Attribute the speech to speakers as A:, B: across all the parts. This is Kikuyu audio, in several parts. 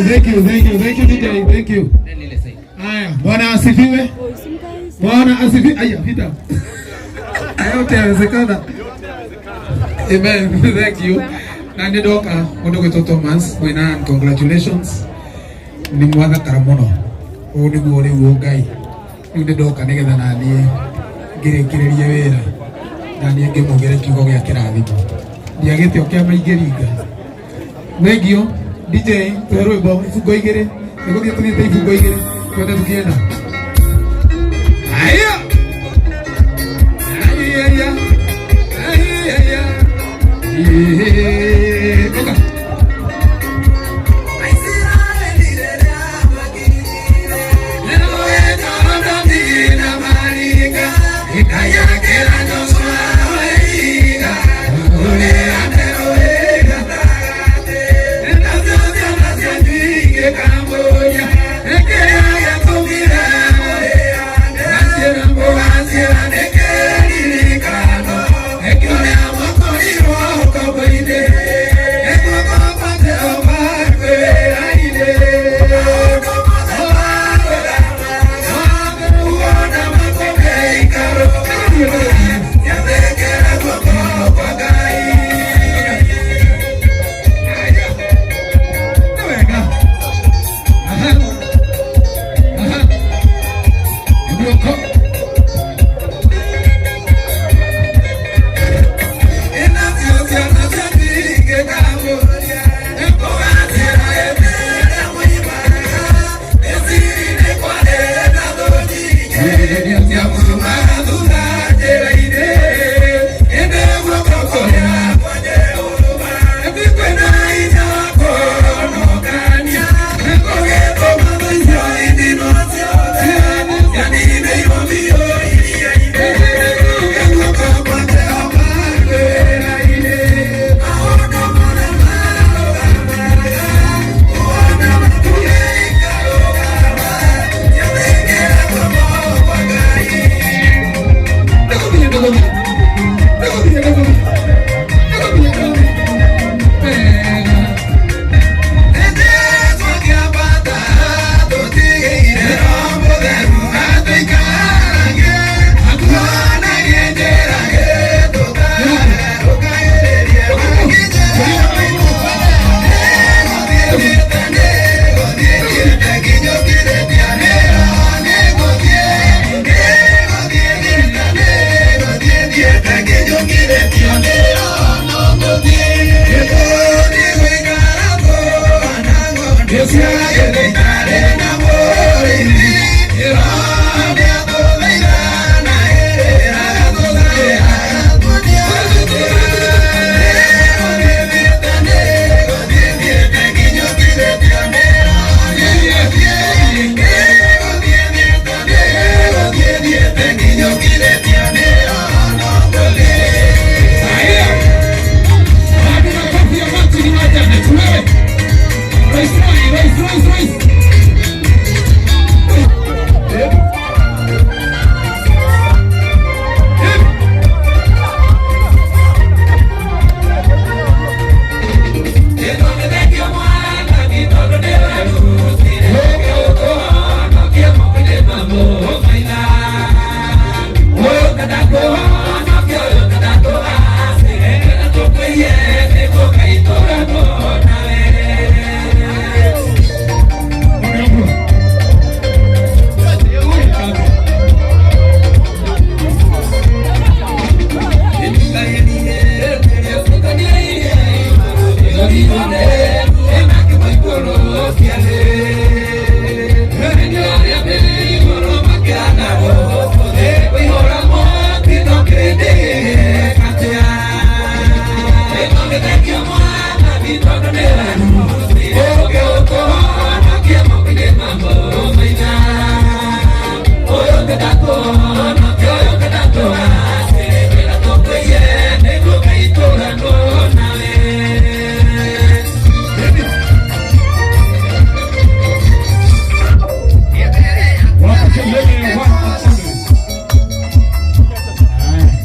A: Thank you, thank you, thank you DJ, thank you. Haya, Bwana asifiwe. Bwana asifiwe. Aya, vita. Yote yawezekana. Amen. Thank you. Na nĩ ndoka mũndũ gwĩtwo Thomas wĩna congratulations. Nĩ mwathakara mũno. Ũũ nĩguo rĩu Ngai. Rĩu nĩ ndoka nĩgetha na niĩ ngĩrĩkĩrĩrie wĩra. Na niĩ ngĩmugĩre kiugo gĩa kĩrathimo. Ndiagĩte o kĩama ingĩringa. Thank you. DJ, tuhe rwĩmbo ibungo igĩrĩ. Nĩgũthiĩ tũthiĩte ibungo igĩrĩ. Twende tũkĩenda. Aya! Aya! Aya! Aya! Oka.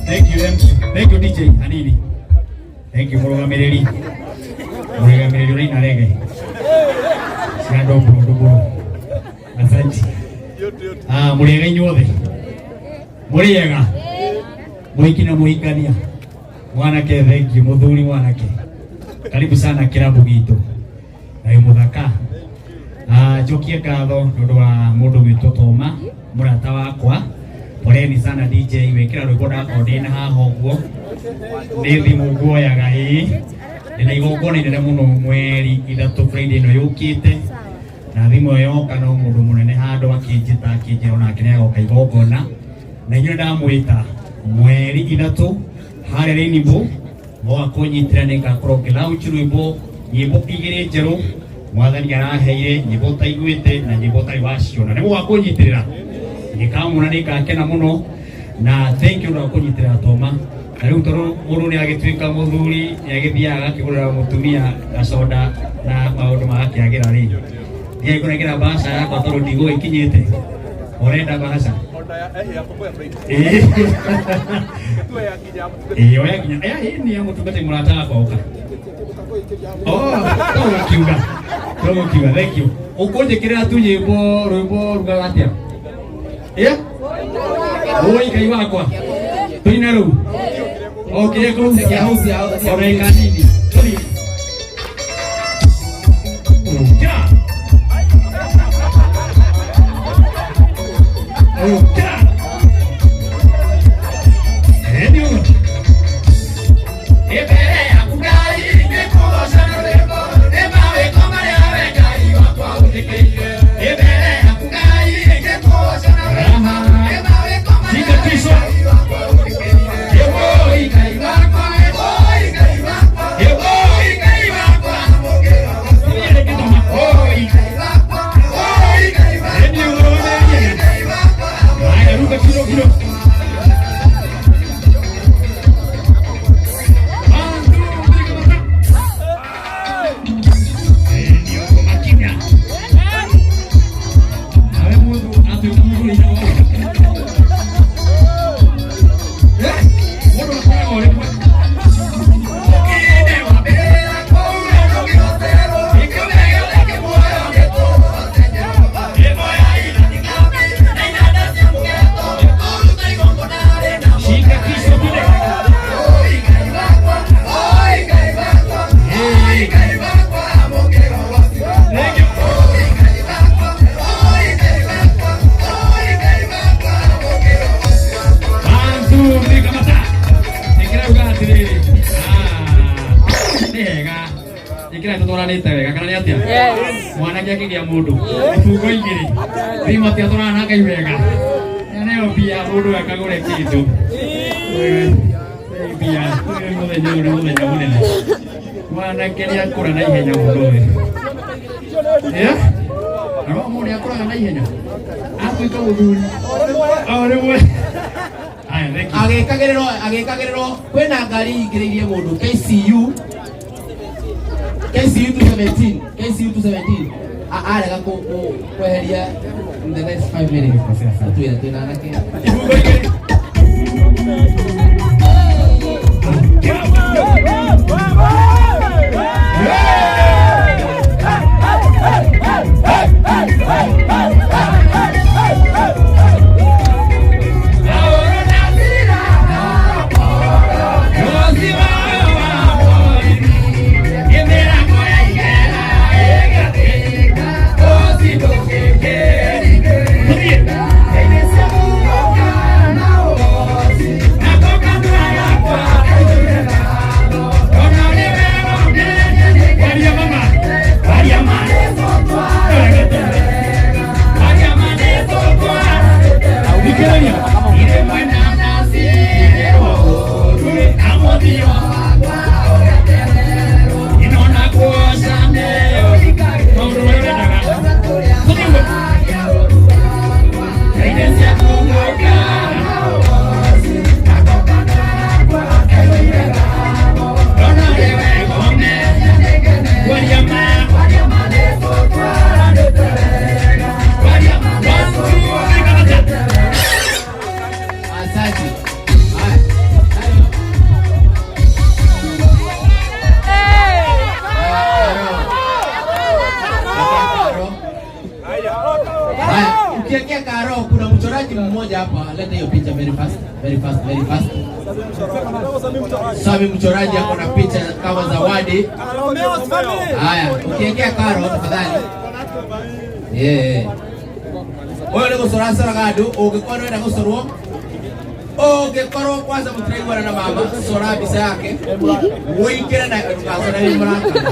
B: Thank you MC. Thank you DJ Anini. Thank you mũrũgamĩrĩri. Mũrũgamĩrĩri ũraina reggae. Cia ndũmbũrũ ndũmbũrũ. Asante. Ah, mũrĩega inyuothe. Mũrĩega. Mũhiki na mũhikania. Mwanake thank you, mũthuri mwanake. Karibu sana kĩrabu gitũ. Na wĩ mũthaka. Ah, njokie ngatho nĩ ũndũ wa mũndũ witũ Toma, mũrata wakwa. Poleni sana DJ, wĩkĩra rwĩmbo ndakorwo ndĩna haha ũguo. Nĩ thimũ nguoyaga ĩĩ. Ndĩna igongona inene mũno mweri ithatũ Friday ĩno yũkĩte. Na thimũ ĩyo yoka no mũndũ mũnene handũ akĩnjĩta akĩnjĩra onake nĩ agoka igongona. Na inyuĩ ndamwĩta mweri ithatũ harĩa Rainbow mwoka kũnyitĩra nĩ ngakorwo ngĩ launch rwĩmbo nyĩmbo igĩrĩ njerũ mwathani araheire nyĩmbo ũtaiguĩte na nyĩmbo ũtarĩ waciona nĩ mũgoka kũnyitĩrĩra nĩkamũona nĩ ngakena mũno na thank you na kũnyitĩrĩra Toma na rĩu tondũ mũndũ nĩ agĩtuĩka mũthuri nĩ agĩthiaga agakĩgũrĩra mũtumia gacoda na maũndũ magakĩagĩra rĩ ndiaĩ kũnengera mbaca yakwa tondũ ndigũgĩkinyĩte ũrenda mbaca ĩĩ ĩĩ oya nginya ĩĩ nĩ ya mũtungatĩri mũrata wakwa ũka. Oh, tũgũkiuga tũgũkiuga thank you. Ũkũnjĩkĩrĩra tu nyĩmbo rwĩmbo rugaga atĩa? Ĩa oi Ngai wakwa tũine rũu o kĩrĩa kũu o ndagĩka nini tũthiĩ. Kĩra. Kĩra. Ĩ nĩ ũguo. Mbere yaku Ngai nĩkũgooca na rwĩmbo, nĩ mawĩko marĩa we Ngai wakwa ũnjĩkĩire. Mbere yaku Ngai nĩkũgooca na rwĩmbo, nĩ mawĩko marĩa we Ngai wakwa ũnjĩkĩire. Ĩwoi Ngai wakwa, ĩwoi Ngai wakwa, ĩwoi Ngai wakwa, Oi Ngai wakwa, oi Ngai wakwa, oi Ngai wakwa. Haya, ruka kidogo kidogo. One, two, three, come on. Ndio makimya. Nawe mundu atuĩka mũthuri na woga. Eh, mũndũ akoragwo rĩmwe. Ũkĩende wambĩrĩra kũura ndũngĩhoterwo, gĩkũnegete kĩmuoyo gĩtũũrote Jehova. Ĩmwe ya ina na inanda cia mũgeeto, tũrute igongona rĩna Shika kichwa kile. Oi Ngai wakwa, oi Ngai wakwa, oi Ngai wakwa, amũkĩra ũgoci wakwa. Thank you. Oi Ngai wakwa, oi Ngai wakwa, oi Ngai wakwa, amũkĩra ũgoci wakwa. One, two, three, kamata. Ĩkĩrauga atĩrĩrĩ. Ah, nĩ hega. Ĩkĩra tũtwaranĩte wega kana nĩ atĩa? Mwanake akĩgĩa mũndũ. Ibungo igĩrĩ. Thima matiatwarana na Ngai wega. Neo mbia mũndũ akagũre kĩndũ. Mbia ũyũ mũthenya ũyũ nĩ mũthenya mũnene. Mwanake nĩ akũra na ihenya mũno we. Yeah? Na no mũndũ nĩ akũraga na ihenya. Atuĩka mũthuri. O rĩmwe. Haya, thank you.
C: Agĩkagĩrĩrwo agĩkagĩrĩrwo kwĩna ngari ingĩrĩirie mũndũ KCU KCU 217 KCU 217 arega kweheria in the next 5 minutes atwĩre twĩna anake.
B: Ibungo igĩrĩ.
C: Very fast. Sami mchoraji ako na picha kama zawadi. Haya, ukiingia karo tafadhali. Yeah. Ũyũ nĩ gũcora andũ, ũngĩkorwo nĩwenda gũcorwo, ũngĩkorwo kwanza mũtiraiguana na mama, cora mbica yake, wĩingĩre na ndũgacore wĩ mũrakaru.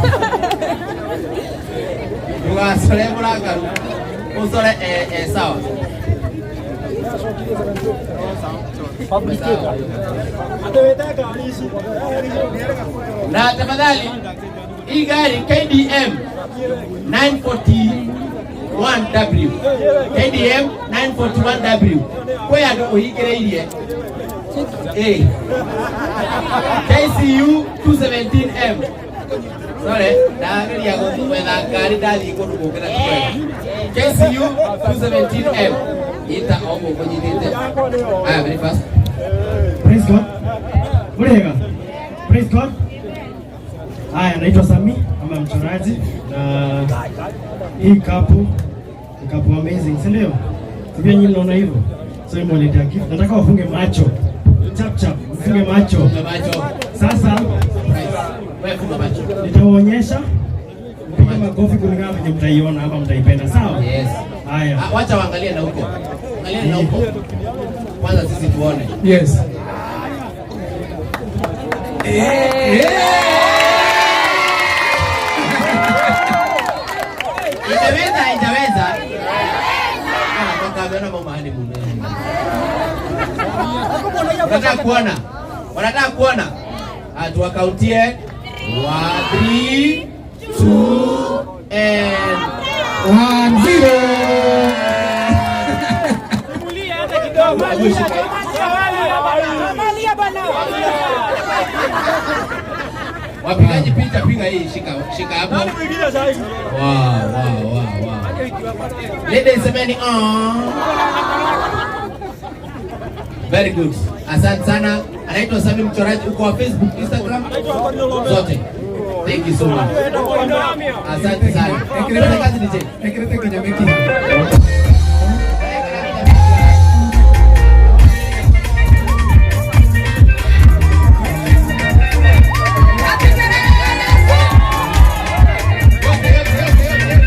C: Ndũgacore mũrakaru, ũcore eh sawa. Sawa. Na tafadhali hii gari KDM 941W, KDM 941W, kwĩ andũ ũhingĩrĩirie. KCU 217M. Sorry, ndageria gwetha ngari, ndathiĩ kũndũ kũngĩ na ti kwega. KCU 217M ita o gũkũ nyitĩte. Aya, very fast.
B: Praise God. Muriega. Praise God. Haya, naitwa Sami ama mchoraji, na hii couple ni couple amazing, si ndio? Sivyo nyinyi mnaona hivyo? So nimewaletea gift. Nataka wafunge macho. Chap chap, mfunge macho.
C: Funga macho.
B: Sasa
C: Surprise. Wewe funga macho.
B: Nitawaonyesha, mpige makofi kulingana venye mtaiona ama mtaipenda, sawa?
C: Yes.
B: Haya.
C: Ah, wacha waangalie na huko. Angalia na huko. Kwanza sisi tuone.
A: Yes. Yeah.
C: Itaweza, itaweza. Ah, toka ameona mama honeymoon. Wanataka kuona. Wanataka kuona. Ah, tuwakauntie. 1, 3, 2 and
A: 1 0.
C: Hebu shika. Wapigaji picha, piga hii, shika, shika hapo. Wow. Ladies, semeni ah. Very good. Asante sana. Anaitwa Sami Mchoraji, uko wa Facebook, Instagram? Zote. Thank you so much. Asante sana. Twende kazi, DJ.
A: Ekirete kinya meki.
C: Yote, yote, yote, yote.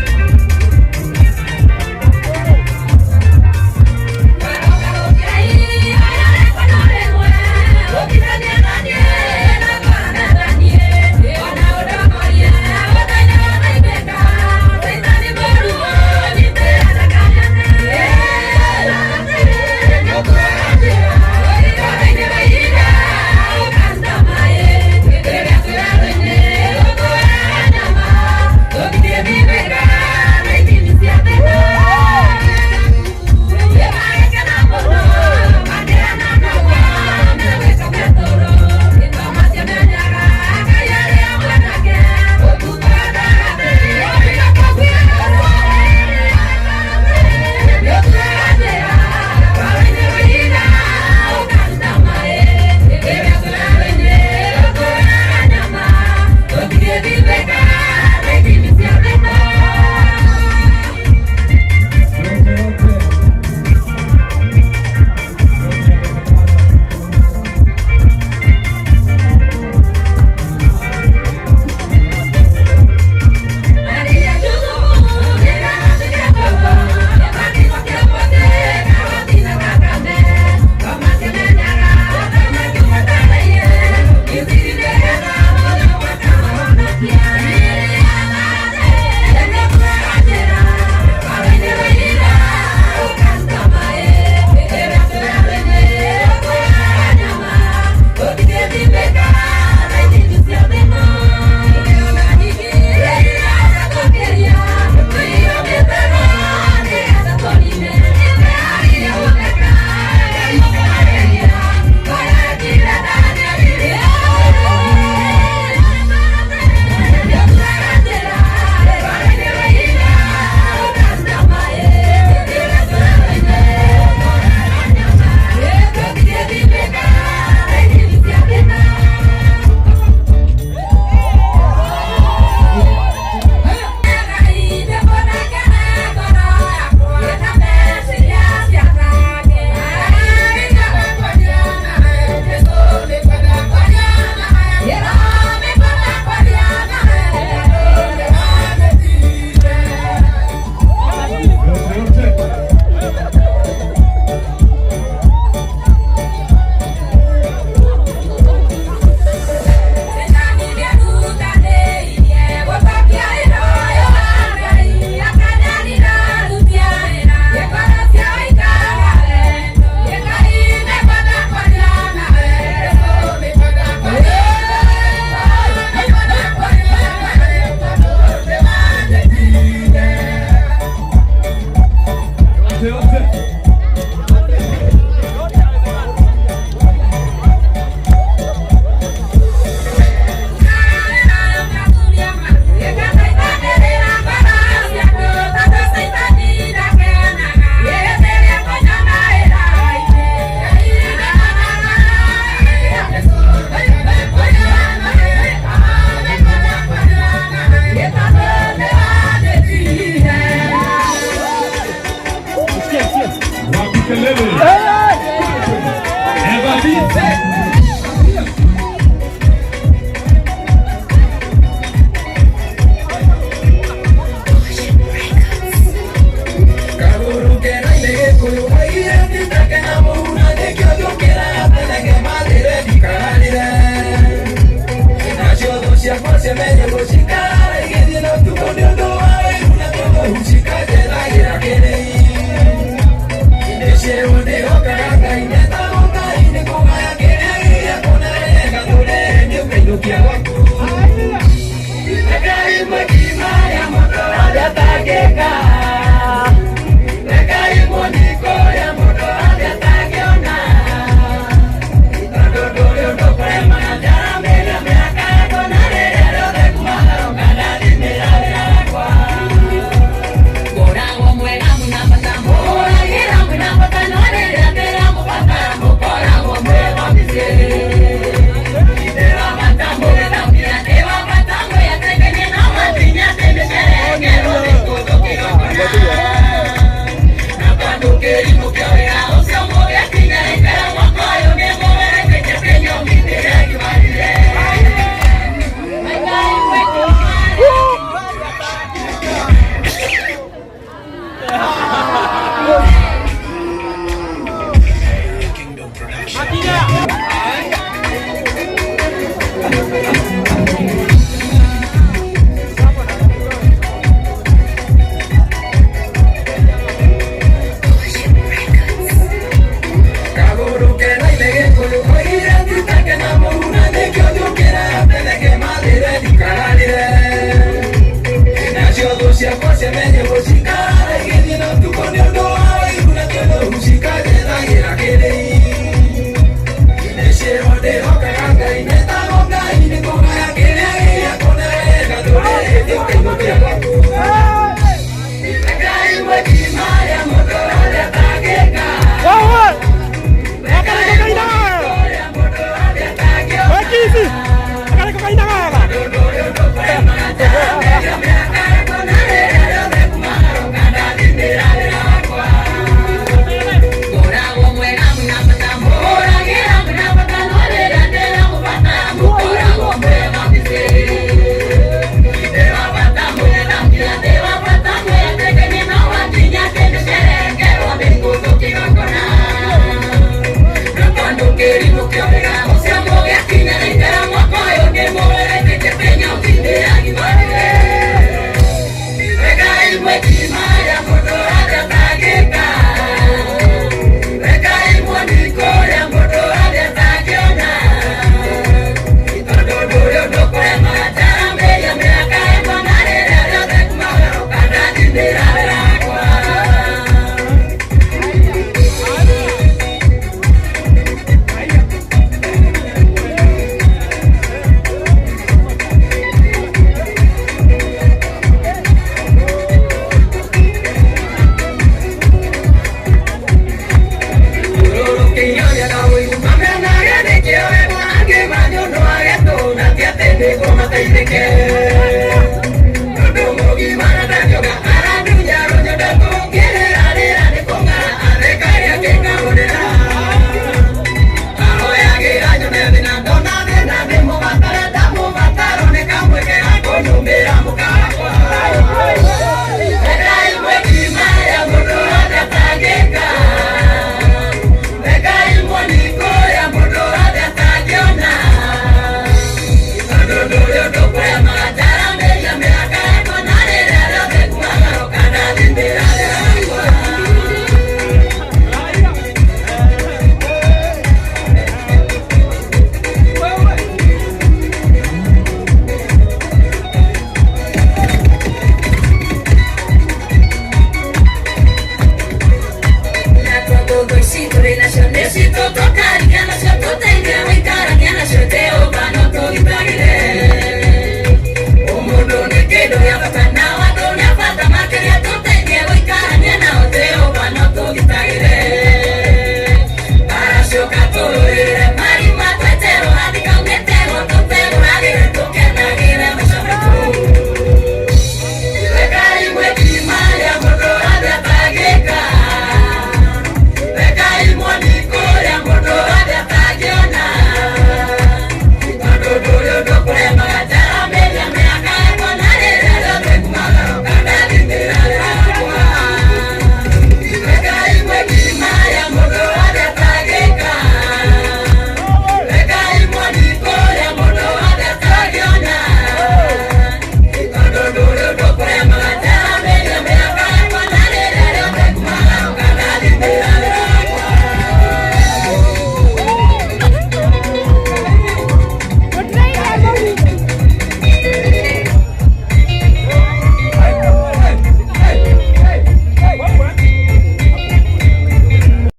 D: Nĩguo mateithĩke.